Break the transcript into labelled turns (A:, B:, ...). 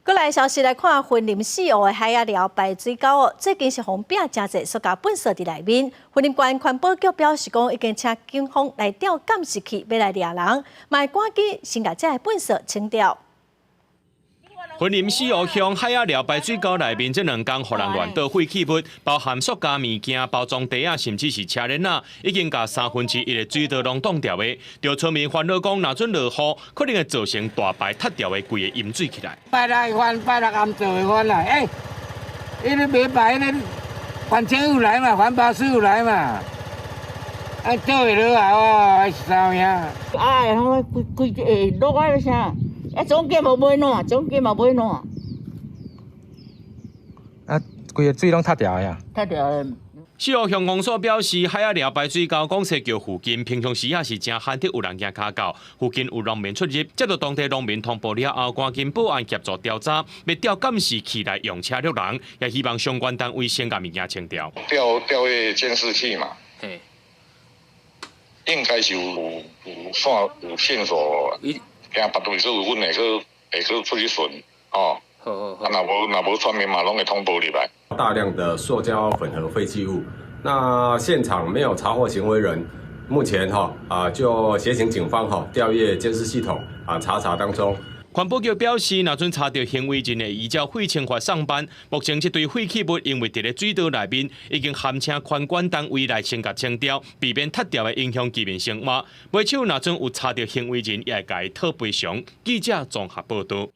A: 閣來消息來看，雲林四湖的海仔寮排水溝哦，最近是予人拚誠濟塑膠糞埽佇內面。雲林縣環保局表示講，已經請警方來調監視器，欲來掠人，嘛會趕緊先共這个糞埽清掉。
B: 雲林四湖鄉海仔寮排水溝內面，這兩工予人亂倒廢棄物，包含塑膠物件、包裝袋仔，甚至是車輪仔，已經共1/3的水道攏擋牢的。著村民煩惱講，若準落雨，可能會造成大排塞牢的規个淹水起來。
C: 拜六翻，拜六暗做會翻啦，欸，伊咧袂排，咧環境有來嘛，環保署有來嘛，啊做會落來哦，還是啥物啊？
D: 哎，我規規會落啊啥？啊，總計無買爛，總計嘛買爛。
E: 啊，規个水攏塞牢的啊！
D: 塞牢的。
B: 四湖鄉公所表示，海仔寮排水溝公廁橋附近，平常時也是誠罕得有人行跤到，附近有農民出入，接到當地農民通報了後，趕緊報案協助調查，欲調監視器來用車掠人，也希望相關單位先共物件清掉。
F: 調調彼監視器嘛，應該是有線有線索。驚別對說阮會去出去巡，哦，啊，若無村民嘛，攏會通報入來。
G: 大量的塑膠混合廢棄物，那現場沒有查獲行為人，目前哈啊就協請警方哈調閱監視系統啊查查當中。
B: 環保局表示，若準查著行為人會依照廢清法送辦。目前這堆廢棄物因為佇咧水道內面，已經函請環管單位來先共清掉，避免塞牢的影響居民生活。尾手若準有查著行為人，也會共伊討賠償。記者綜合報導。